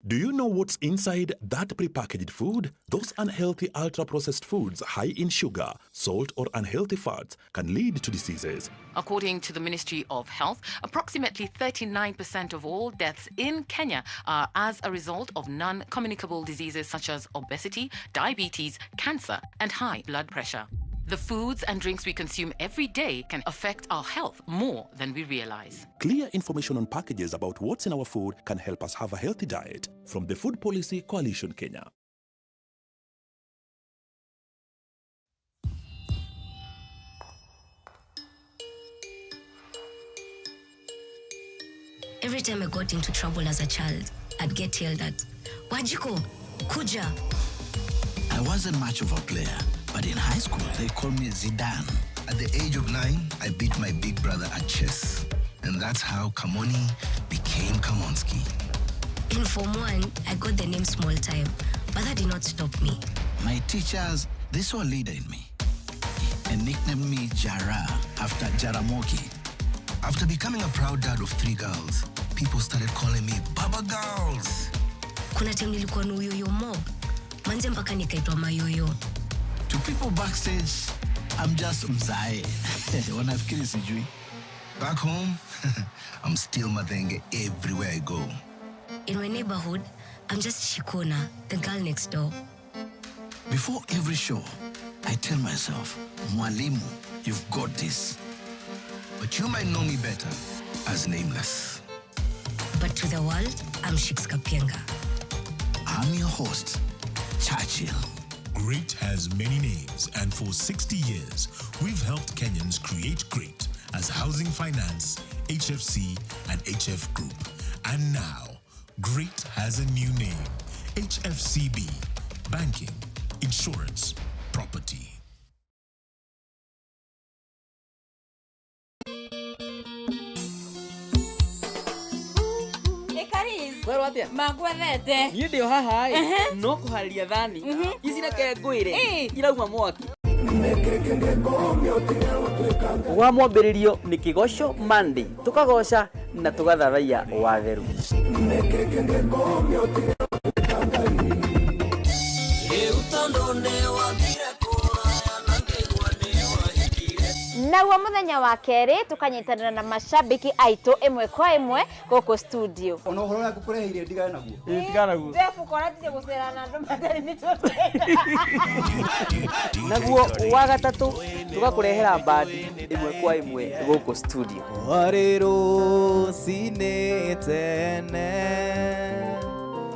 Do you know what's inside that prepackaged food? Those unhealthy ultra-processed foods high in sugar, salt or unhealthy fats can lead to diseases. According to the Ministry of Health, approximately 39% of all deaths in Kenya are as a result of non-communicable diseases such as obesity, diabetes, cancer, and high blood pressure. The foods and drinks we consume every day can affect our health more than we realize. Clear information on packages about what's in our food can help us have a healthy diet. From the Food Policy Coalition Kenya. Every time I got into trouble as a child, I'd get yelled at. Wajiko, kuja. I wasn't much of a player, but in high school they called me Zidane. At the age of 9, I beat my big brother at chess. And that's how Kamoni became Kamonski. In Form 1, I got the name Small Time, but that did not stop me. My teachers, they saw a leader in me and nicknamed me Jara after Jaramogi. After becoming a proud dad of 3 girls, people started calling me Baba Girls. Kuna time nilikuwa na uyoyo mob, manze mpaka nikaitwa mayoyo. To people backstage, I'm just mzae. Wanafikiri sijui. Back home, I'm still Mathenge everywhere I go. In my neighborhood, I'm just Shikona, the girl next door. Before every show, I tell myself, Mwalimu, you've got this. But you might know me better as Nameless. But to the world, I'm Shiks Kapienga. I'm your host, Churchill. Great has many names, and for 60 years, we've helped Kenyans create great as Housing Finance, HFC, and HF Group. And now, Great has a new name, HFCB, Banking, Insurance, Property. Werwo atia? Magwethete. Niĩ ndĩ o haha ĩ, Ehe. no kũharĩria thani. Ici reke ngwĩre Ĩ. irauma mwaki. Wa mwambĩrĩrio nĩ Kĩgoco Monday, tũkagoca na tũgathathaiya watheru. Naguo muthenya wa kerĩ tũkanyitanĩra na mashabiki aitũ ĩmwe kwa ĩmwe gũkũ studio. Ona ũhoro ũrĩa ngũkũreheire ndigane naguo. Tigana naguo. Jeff ũkona tige gũcera na andũ matarĩ mĩtũrĩre. Naguo wa gatatũ tũgakũrehera bandi ĩmwe kwa ĩmwe gũkũ studio. Warĩ rũcinĩ tene.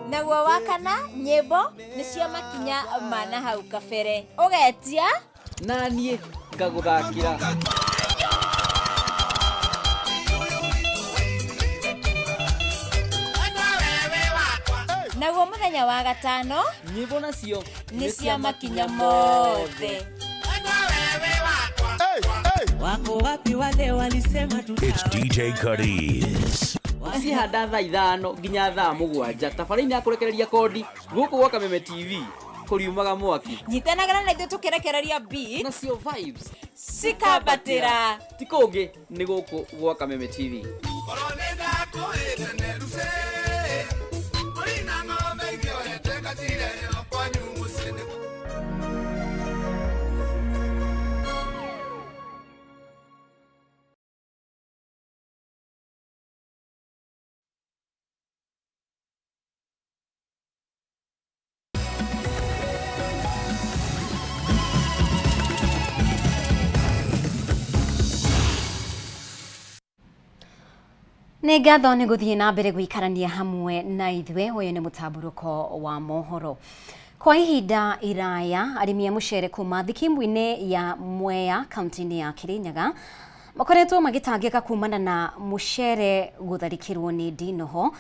Naguo wa kana nyĩmbo nĩcio makinya ma na hau kabere. Ũgetia na niĩ ngagũthakĩra. Naguo muthenya wa gatano nyĩmbo nacio nĩ cia makinya mothe. Wako wapi wale walisema It's DJ Cuddies. Cihanda thaa 5 nginya thaa 7 tabara-inĩ ya kũrekereria kondi gũkũ gwa Kameme TV kũriumaga mwaki. Nyitanagĩra na ithuĩ tũkĩrekereria beat nacio vibes cikambatĩra. Ti kũngĩ nĩ gũkũ gwa Kameme TV. Nĩ ngatho nĩ gũthiĩ na mbere gũikarania hamwe na ithuĩ. Ũyũ nĩ mũtambũrũko wa mohoro. Kwa ihinda iraya arĩmi a mũcere kuma thikimu-inĩ ya Mwea kaunti-inĩ ya Kirinyaga makoretwo magĩtangĩka kumana na mũcere gũtharĩkĩrwo nĩ ndinoho,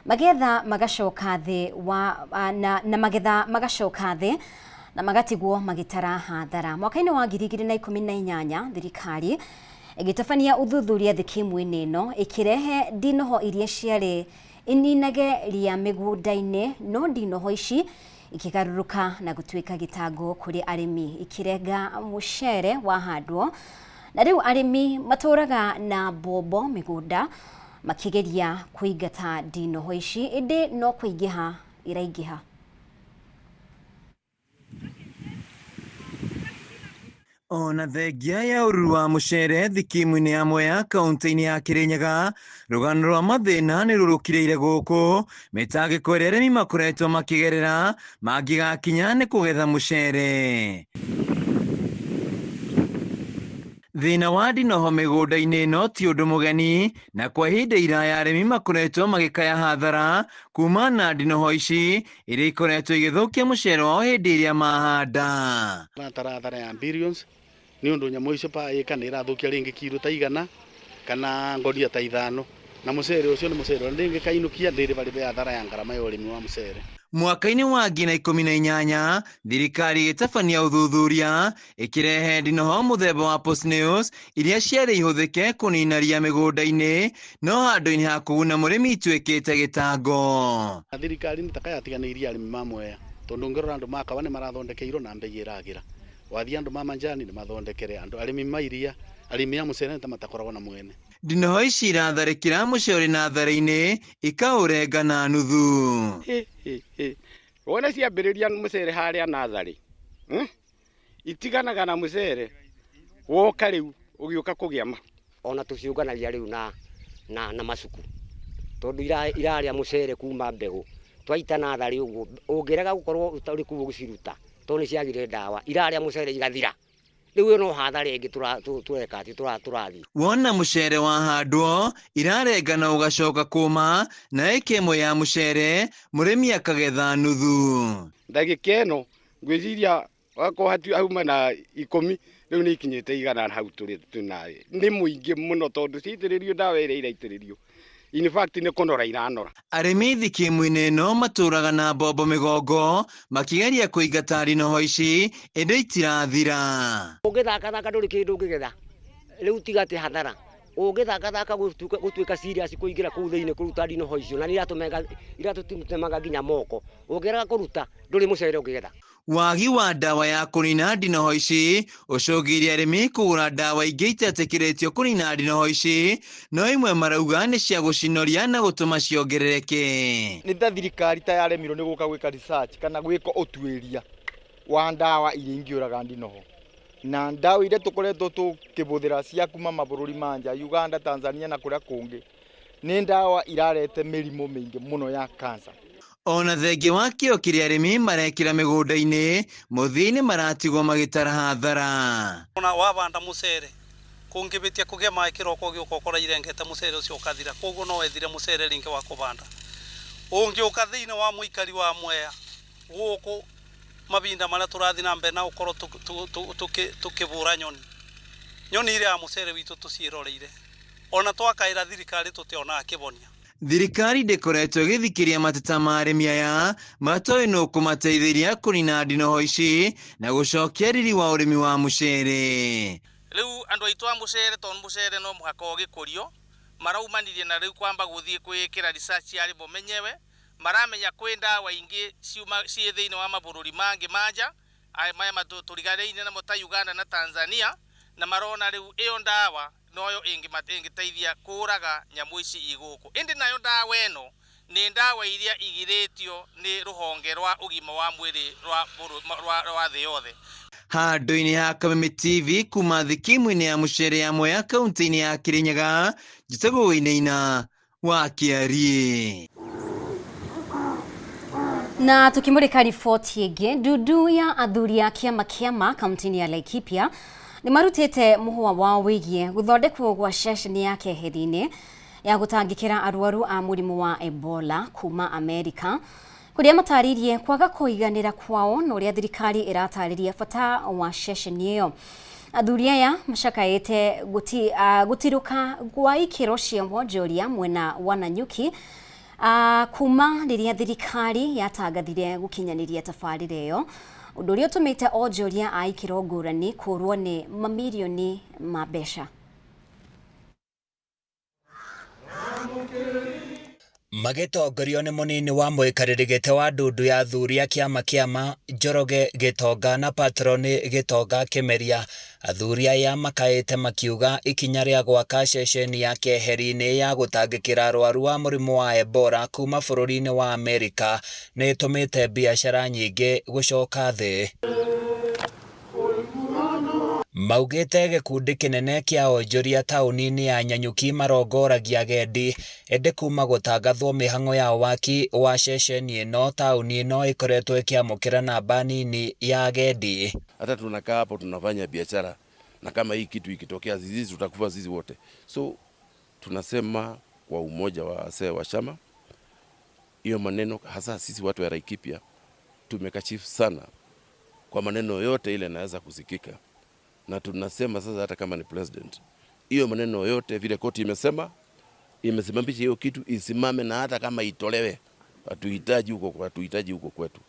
magetha magacoka thĩ wa na magetha magacoka thĩ na magatigwo magĩtara hathara. Mwaka-inĩ wa 2018 thirikari ĩgĩtabania ũthuthuria thikimu-inĩ ĩno ĩkĩrehe ndinoho iria ciarĩ ininage ria mĩgũnda-inĩ, no ndinoho ici ikĩgarũrũka na gũtuĩka gĩtango kũrĩ arĩmi, ikirenga mũcere wahandwo, na rĩu arĩmi matũraga na mbombo mĩgũnda makĩgeria kũingata ndinoho ici, ĩndĩ no kũingĩha iraingĩha. Ona thengia ya ũruru wa mũcere thikimu-inĩ ya Mwea kaunti-inĩ ya Kirinyaga, rũgano rwa mathĩna nĩ rũrũkirĩire gũkũ mĩtangĩko ĩrĩa arĩmi makoretwo makĩgerera mangĩgakinya nĩ kũgetha mũcere. Thĩna wa ndinoho mĩgũnda-inĩ ĩno ti ũndũ mũgeni, na kwa ihinda iraya arĩmi makoretwo magĩkaya hathara kuma na ndinoho ici iria ikoretwo igĩthũkia mũcere wao hĩndĩ ĩrĩa mahanda. Taratara ya billions nĩ ũndũ nyamũ icio pa ĩka nĩ ĩrathũkia rĩngĩ kiro ta 100 kana ngonia ta 5 na mũcere ũcio nĩ mũcere ũrĩa ndĩngĩ kainũkia ndĩrĩ barĩ hathara ya ngarama ya ũrĩmi wa mũcere. Mwaka-inĩ wa 2018 thirikari ĩgĩtabania ũthuthuria ĩkĩrehe ndinoho mũthemba wa Postnews iria ciarĩ ihũthĩke kũnina ria mĩgũnda-inĩ, no handũ-inĩ ha kũguna mũrĩmi ituĩkĩte gĩtango. Thirikari nĩ taka yatiganĩirie arĩmi ma Mwea tondũ ũngĩrora andũ ma kawa nĩ marathondekeirwo na mbei ĩragĩra, wathiĩ andũ ma manjani nĩ mathondekere, andũ arĩmi ma iria, arĩmi a mũcere nĩ ta matakoragwo na mwene. Ndinoho ici iratharĩkĩra mũcere natharĩ-inĩ ikaũrenga na nuthu. Wona ciambĩrĩria mũcere harĩa natharĩ, itiganaga na mũcere woka rĩu ũgĩũka kũgĩa ma. Ona tũciũnganagia rĩu na macuku tondũ irarĩa mũcere kuma mbegũ twaita natharĩ ũguo ũngĩrega gũkorwo ũtarĩ kuo gũciruta tondũ nĩ ciagire ndawa irarĩa mũcere igathira. Rĩu no hathara ĩngĩ tũreka atĩ tũrathiĩ. Wona mũcere wahandwo irarenga na ũgacoka kũma, na ĩka ĩmwe ya mũcere mũrĩmi akagetha nuthu. Ndagĩka ĩno ngwĩciria wakorwo hauma na 10 rĩu nĩ ikinyĩte 100 hau tũrĩ twĩnayo. Nĩ mũingĩ mũno tondũ ciaitĩrĩrio ndawa ĩrĩa iraitĩrĩrio. In fact nĩ kũnora iranora. Arĩmi thikimu-inĩ ĩno matũraga na mbombo mĩgongo makĩgeria kũingata ndinoho ici ĩndĩ itirathira. Ũngĩthakathaka ndũrĩ kĩndũ ũngĩgetha, rĩu tiga atĩ hathara Ũngĩthakathaka gũtuĩka serious kũingĩra kũu thĩinĩ kũruta ndinoho icio na nĩ iratũtemaga nginya moko. Ũngĩrega kũruta ndũrĩ mũcere ũngĩgetha. Wagi wa ndawa ya kũnina ndinoho ici ũcũngĩrĩirie arĩmi kũgũra ndawa ingĩ itetĩkĩrĩtio kũnina ndinoho ici, no imwe marauga nĩ cia gũcinoria na gũtũma ciongerereke. Nĩ ta thirikari ta yaremirwo nĩ gũka gwĩka research kana gwĩka ũtuĩria wa ndawa iria ingĩũraga ndinoho, na ndawa iria tũkoretwo tũkĩbũthĩra cia kuma mabũrũri ma nja, Uganda, Tanzania na kũrĩa kũngĩ, nĩ ndawa irarete mĩrimũ mĩingĩ mũno ya cancer. Ona thengia wa kĩo kĩrĩa arĩmi marekĩra mĩgũnda-inĩ, mũthia-inĩ maratigwo magĩtara hathara. Ona wavanda mũcere kũngĩbĩtia kũgĩa maĩ kĩroko gĩũka ũkora irengete mũcere ũcio ũkathira, koguo no wethire mũcere rĩngĩ wa kũbanda. Ũngĩũka thĩinĩ wa mũikari wa Mwea gũkũ mabinda marĩa tũrathiĩ na mbere na gũkorwo tũkĩbũra nyoni, nyoni iria ya mũcere witũ tũciĩroreire, ona twakaĩra thirikari tũtionaga kĩbonia. Thirikari ndĩkoretwo ĩgĩthikĩria mateta ma arĩmi aya matoĩ nũ kũmateithĩria kũnina ndinoho ici na gũcokia riri wa ũrĩmi wa mũcere. Rĩu andũ aitũ a mũcere, tondũ mũcere no mũhaka ũgĩkũrio, maraumanirie na rĩu kwamba gũthiĩ kwĩĩkĩra research yarĩ bo menyewe, maramenya kwĩ ndawa ingĩ ciuma ciĩ thĩinĩ wa mabũrũri mangĩ ma nja, maya tũriganĩire namo ta Uganda na Tanzania, na marona rĩu ĩyo ndawa noyo ĩngĩteithia kũraga nyamũ ici i gũkũ. Ĩndĩ nayo ndawa ĩno nĩ ndawa iria igirĩtio nĩ rũhonge rwa ũgima wa mwĩrĩ rwa thĩ yothe. Handũ-inĩ ha Kameme TV kuma thikimu-inĩ ya mũcere ya Mwea kaunti-inĩ ya Kirinyaga, njĩtagwo Wainaina wa Kĩariĩ. Na tukimurika riboti ĩngĩ, ndundu ya athuri a kĩama kĩama kaunti-inĩ ya Laikipia nĩ marutĩte mũhũa wao wĩgiĩ gũthondekwo gwa ceceni ya keheri-inĩ ya gũtangĩkĩra arwaru a mũrimũ wa Ebola kuma Amerika, kũrĩa matarĩirie kwaga kũiganĩra kwao na ũrĩa thirikari ĩratarĩria bata wa ceceni ĩyo. Athuri aya macakaĩte gũtirũka gwa ikĩro cia wonjoria mwena wa Nanyuki kuma rĩrĩa thirikari yatangathire gũkinyanĩria tabarĩra ĩyo, ũndũ ũrĩa ũtũmĩte onjoria a ikĩro ngũrani kũũrwo nĩ mamirioni ma mbeca. Magĩtongorio nĩ mũnini wa mũikarĩri gĩtĩ wa ndundu ya athuri a kĩama kĩama Njoroge Gĩtonga na Patroni Gĩtonga Kĩmeria, athuri aya makaĩte makiuga ikinya rĩa gwaka ceceni ya keheri-inĩ ya gũtangĩkĩra arwaru a mũrimũ wa Ebola kuma bũrũri-inĩ wa Amerika nĩ ĩtũmĩte biacara nyingĩ gũcoka thĩ. Maugĩte gĩkundi kĩnene kĩa onjoria taũni-inĩ ya Nanyuki marongoragia agendi, ĩndĩ kuma gũtangathwo mĩhang'o ya waki wa ceceni ĩno taũni ĩno ĩkoretwo ĩkĩamũkĩra namba nini ya agendi. Hata tunakaa hapo tunafanya biashara, na kama hii kitu ikitokea sisi tutakufa sisi wote. So tunasema kwa umoja wa wasee wa chama, hiyo maneno hasa sisi watu wa Laikipia tumekashifu sana kwa maneno yote ile naweza kusikika. Na tunasema sasa hata kama ni president, hiyo maneno yote vile koti imesema, imesimamisha hiyo kitu isimame, na hata kama itolewe, hatuhitaji huko, hatuhitaji huko kwetu.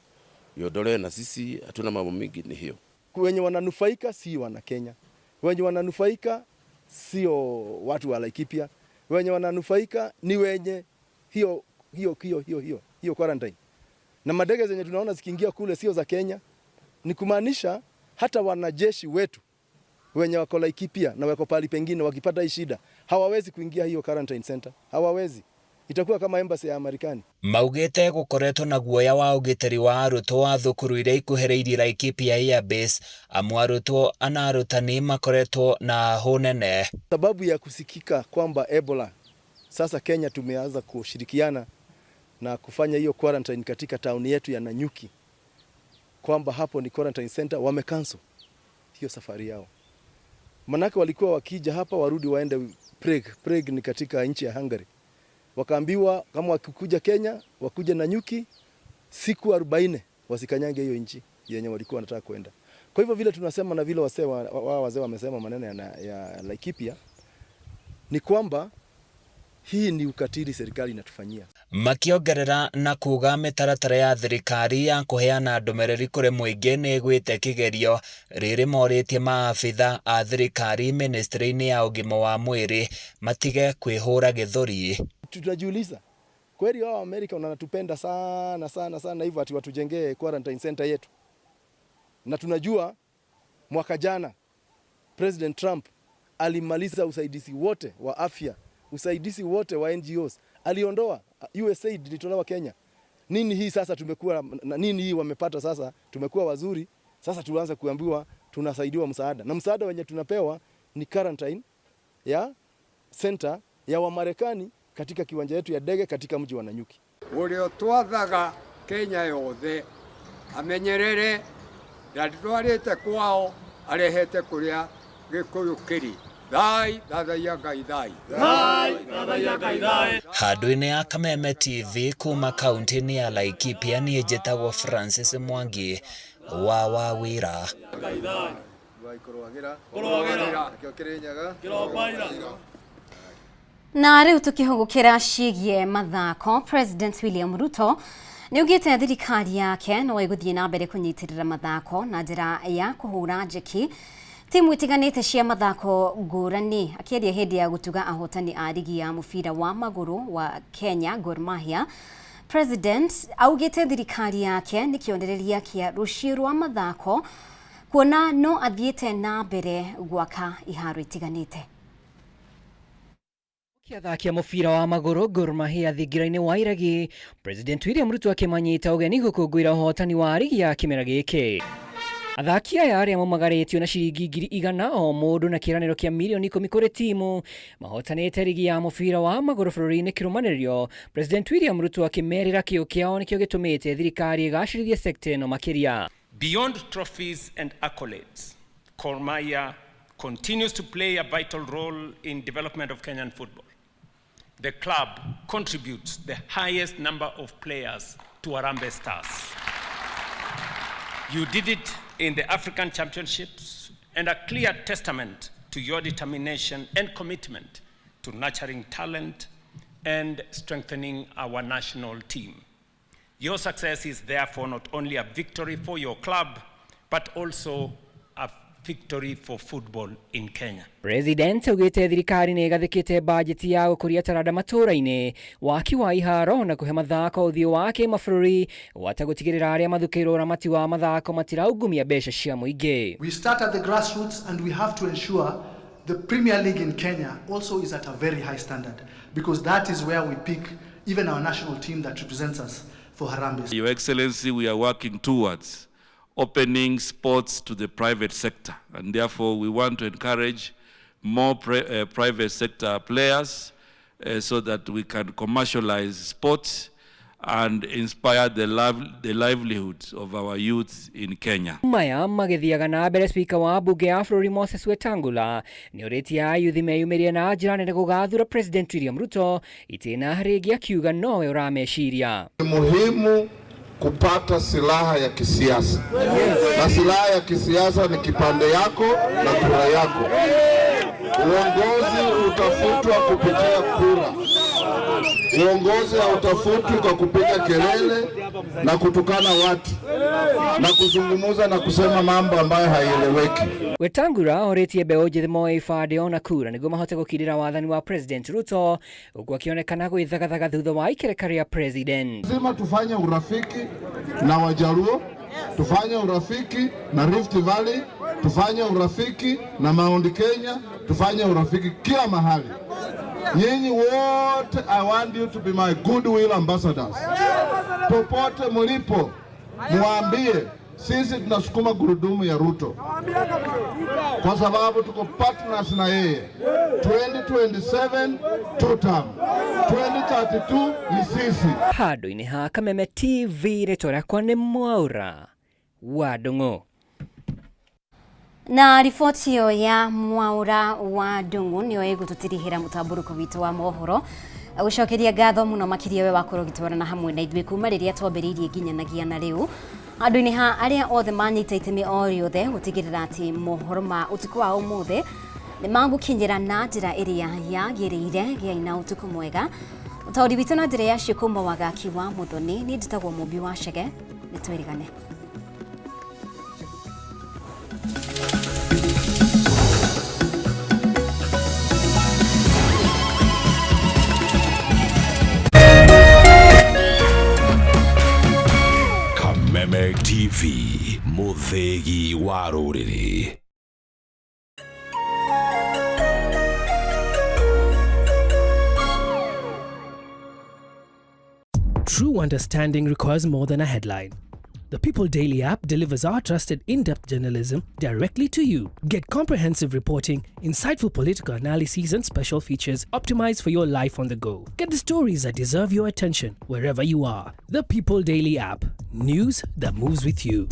Iondolewe na sisi hatuna mambo mingi, ni hiyo. Wenye wananufaika si wana Kenya. Wenye wananufaika sio watu wa Laikipia. Wenye wananufaika ni wenye hiyo hiyo hiyo hiyo hiyo hiyo quarantine. Na madege zenye tunaona zikiingia kule sio za Kenya. Ni kumaanisha hata wanajeshi wetu wenye wako Laikipia na wako pali pengine wakipata hii shida hawawezi kuingia hiyo quarantine center, hawawezi. Itakuwa kama embassy ya Marekani. Maugĩte gũkoretwo na guoya wa ũgitĩri wa arutwo a thukuru iria ikuhĩrĩirie Laikipia Air Base, amu arutwo ana arutani makoretwo na hũ nene. Sababu ya kusikika kwamba Ebola sasa Kenya tumeanza kushirikiana na kufanya hiyo quarantine katika town yetu ya Nanyuki, kwamba hapo ni quarantine center, wamecancel hiyo safari yao. Manake walikuwa wakija hapa warudi waende Prague. Prague ni katika nchi ya Hungary. Wakaambiwa kama wakikuja Kenya wakuja Nanyuki siku 40 wasikanyange hiyo nchi yenye walikuwa wanataka kwenda. Kwa hivyo vile tunasema na vile wazee wamesema maneno ya Laikipia ni kwamba Hii ni ukatili serikali inatufanyia. Makĩongerera na kuuga mĩtaratara ya thirikari ya kũheana ndũmĩrĩri kũrĩ mũingĩ nĩ ĩgwĩte kĩgerio rĩrĩ morĩtie maabitha a thirikari mĩnĩstrĩ-inĩ ya ũgima wa mwĩrĩ matige kwĩhũra gĩthũri. Tunajiuliza kweli hao Amerika wanatupenda sana sana sana hivyo ati watujengee quarantine center yetu? Na tunajua mwaka jana President Trump alimaliza usaidizi wote wa afya, usaidizi wote wa NGOs aliondoa. USAID ilitolewa Kenya. Nini hii sasa tumekuwa na nini hii wamepata sasa? Tumekuwa wazuri sasa, tuanze kuambiwa tunasaidiwa msaada, na msaada wenye tunapewa ni quarantine ya center ya Wamarekani katika kiwanja yetu ya ndege katika mji wa Nanyuki. Ũrĩa ũtwathaga Kenya yothe amenyerere ndatwarĩte kwao arehete kũrĩa Gĩkũyũ kĩrĩ. Thai thathaiya Ngai thai. Handũ-inĩ ya Kameme TV kuma kaunti-inĩ ya Laikipia niĩ njĩtagwo Francis Mwangi wa Wawira. Na rĩu tũkĩhũgũkĩra ciĩgiĩ mathako, President William Ruto nĩ augĩte thirikari yake no ĩgũthiĩ na mbere kũnyitĩrĩra mathako na njĩra ya kũhũra njeki timu itiganĩte cia mathako ngũrani. Akĩaria hĩndĩ ya gũtuga ahotani a rigi ya mũbira wa magũrũ wa Kenya Gor Mahia, President augĩte thirikari yake nĩ kĩonereria kĩa rũciũ rwa mathako kuona no athiĩte na mbere gwaka iharo itiganĩte. Athaki a mũbira wa magũrũ Gor Mahia thingira-inĩ wa Iregi, President William Ruto akĩmanyita ũgeni gũkũngũĩra ũhotani wa rigi ya kĩmera gĩkĩ. Athaki aya arĩa maumagarĩtio na ciringi 100,000 o mũndũ na kĩĩranĩro kĩa mirioni 10 kũrĩ timu mahotanĩte rigi ya mũbira wa magũrũ bũrũri-inĩ kĩrũmanĩrĩrio. President William Ruto akĩmerĩra kĩo kĩao nĩkĩo gĩtũmĩte thirikari ĩgacĩrithie sekta ĩno makĩria. Beyond trophies and accolades, Gor Mahia continues to play a vital role in development of Kenyan football. The club contributes the highest number of players to Harambee Stars. You did it in the African Championships and a clear testament to your determination and commitment to nurturing talent and strengthening our national team. Your success is therefore not only a victory for your club, but also a victory for football in Kenya. President augĩte thirikari nĩ ĩgathĩkĩte bajeti ya gũkũria taranda matũũra-inĩ, waki wa iharo na kũhe mathako ũthiũ wa kĩmabũrũri, gwata gũtigĩrĩra arĩa mathukĩirwo ũramati wa mathako matiraungumia mbeca cia mũingĩ. We start at the grassroots and we have to ensure the Premier League in Kenya also is at a very high standard, because that is where we pick even our national team that represents us for Harambee. Your Excellency, we are working towards opening sports to the private sector, and therefore we want to encourage more private sector players so that we can commercialize sports and inspire the livelihoods of our youth in Kenya. Maya magĩthiaga na mbere, Speaker wa bunge ya bũrũri Moses Wetangula nĩ orĩtie ayuthi meyumĩrie na njĩra nene gũgathura President William Ruto itĩna rĩngĩ, akiuga nowe ũrameciria. Ni muhimu kupata silaha ya kisiasa. Na silaha ya kisiasa ni kipande yako na kura yako. Uongozi utafutwa kupitia kura. Uongozi hautafutwi kwa kupiga kelele na kutukana watu na kuzungumuza na kusema mambo ambayo haieleweki. Wetangula orĩtie mbeũ njĩthĩ moe ibandĩ ona kura nĩguo mahote gũkindĩra wathani wa President Ruto, huku akĩonekana gwĩthagathaga thutha wa ikereka rĩa President. Lazima tufanye urafiki na Wajaluo, tufanye urafiki na Rift Valley, tufanye urafiki na Mount Kenya, tufanye urafiki kila mahali. Nyinyi wote, I want you to be my goodwill ambassadors. Popote mulipo, muambie sisi tunasukuma gurudumu ya Ruto kwa sababu tuko partners na yeye. 2027 two term, 2032 ni sisi. Handũ-inĩ ha Kameme TV, rĩtwa rĩakwa nĩ Mwaura wa Ndung'u. Na riboti ĩyo ya Mwaura wa Ndung'u nĩyo ĩgũtũtirihĩra mũtambũrũko witũ wa mohoro. Gũcokeria ngatho mũno makĩria we wakorwo ũgĩtwarana hamwe na ithuĩ kuma rĩrĩa twambĩrĩirie nginyanagia na rĩu. Andũ-inĩ ha arĩa othe manyita itemi o rĩothe gũtigĩrĩra atĩ mohoro ma ũtukũ wa ũmũthĩ Nĩ magũkinyĩra na njĩra ĩrĩa yagĩrĩire. Gĩai na ũtukũ mwega. Ũtaũri witũ na njĩra ya ciĩko Wagaki wa Muthoni. Niĩ njĩtagwo Mũmbi wa Chege. Nĩ twĩrigane. Kameme TV, mũthĩgi wa rũrĩrĩ. True understanding requires more than a headline. The People Daily app delivers our trusted in-depth journalism directly to you. Get comprehensive reporting, insightful political analyses, and special features optimized for your life on the go. Get the stories that deserve your attention wherever you are. The People Daily app. News that moves with you.